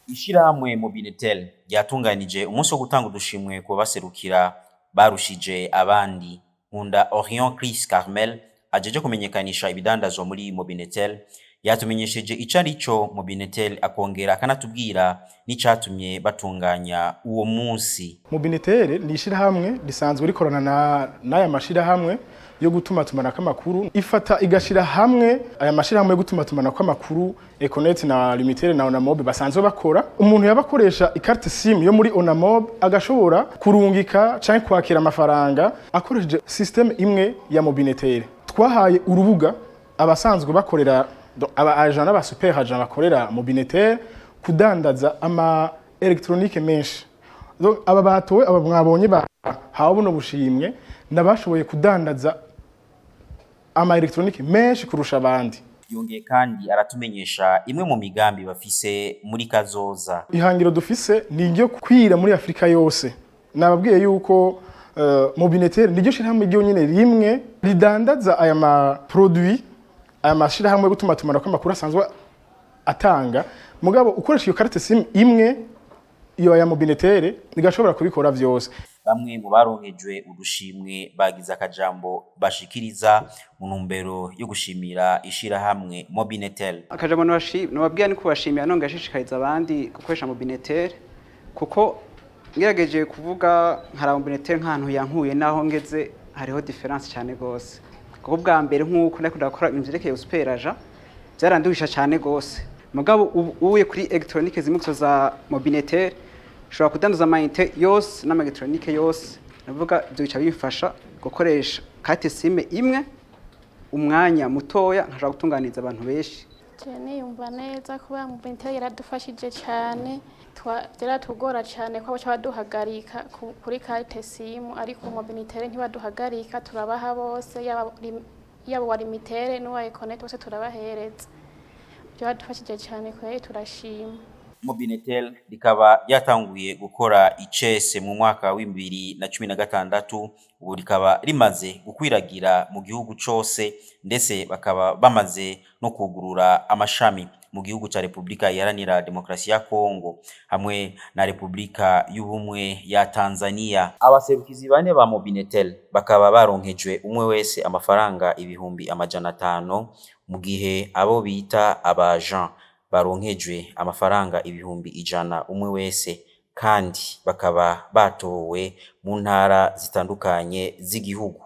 Ishirahamwe Mobinetel ryatunganije umunsi wo gutanga udushimwe ku baserukira barushije abandi. Nkunda Orion Chris Carmel ajeje kumenyekanisha ibidandazwa muri Mobinetel yatumenyesheje ico arico Mobinetel, akongera akanatubwira n'icatumye batunganya uwo munsi. Mobinetel ni ishirahamwe risanzwe rikorana n'aya mashirahamwe yo gutumatumanako amakuru. Ifata igashira hamwe aya mashirahamwe yo gutumatumanako amakuru, Econet na Lumitel na Onamob basanzwe bakora. Umuntu yaba akoresha icarte SIM yo muri Onamob agashobora kurungika canke kwakira amafaranga akoresheje système imwe ya Mobinetel. Twahaye urubuga abasanzwe bakorera, aba agent n'aba super agent bakorera Mobinetel, kudandaza ama électronique menshi. Donc, aba batowe, aba mwabonye bahawe buno bushimwe, nabashoboye kudandaza ama électronique menshi kurusha abandi. Yongeye kandi aratumenyesha imwe mu migambi bafise muri kazoza. Ihangiro dufise ni iryo kwira muri Afrika yose. Nababwiye yuko Mobinetel niryo shirahamwe ryonyene rimwe ridandaza aya ma produit aya mashirahamwe yo gutumatumanako amakuru asanzwe atanga. Mugabo ukoresha iyo carte SIM imwe iyo ya Mobinetel, igashobora kubikora vyose. Bamwe mu baronkejwe udushimwe bagize akajambo bashikiriza mu ntumbero yo gushimira ishirahamwe Mobinetel. Akajambo nobabwira ni kubashimira, nonga ashishikariza abandi gukoresha Mobinetel, kuko ngerageje kuvuga nkaraba Mobinetel nk'ahantu yankuye naho ngeze, hariho différence cyane gose. Kuko bwa mbere nk'uko nakunda gukora ibintu vyerekeye super agent, byaranduhisha cyane gose. Mugabo ubu uye kuri électronique zimwe gusa za Mobinetel, ushobora kudandaza ama unité yose n'ama électronique yose. Navuga ibyo bica bimfasha gukoresha carte SIM imwe umwanya mutoya, nkashobora gutunganiriza abantu benshi. Je niyumva neza kuba Mobinetel yaradufashije cyane. Byaratugora cyane ko baca baduhagarika kuri carte SIM, ariko Mobinetel ntibaduhagarika, turabaha bose, yaba uwa Lumitel n'uwa Econet, bose turabahereza. Byaradufashije cyane kweri, turashima. Mobinetel rikaba ryatanguye gukora icese mu mwaka wa 2016, ubu rikaba rimaze gukwiragira mu gihugu cose, ndetse bakaba bamaze no kugurura amashami mu gihugu ca Republika Iharanira Demokarasi ya Kongo hamwe na Republika y'Ubumwe ya Tanzania. Abaserukizi bane ba Mobinetel bakaba baronkejwe umwe wese amafaranga 500,000, mu gihe abo bita aba agent baronkejwe amafaranga 100,000 umwe wese, kandi bakaba batowe mu ntara zitandukanye z'igihugu.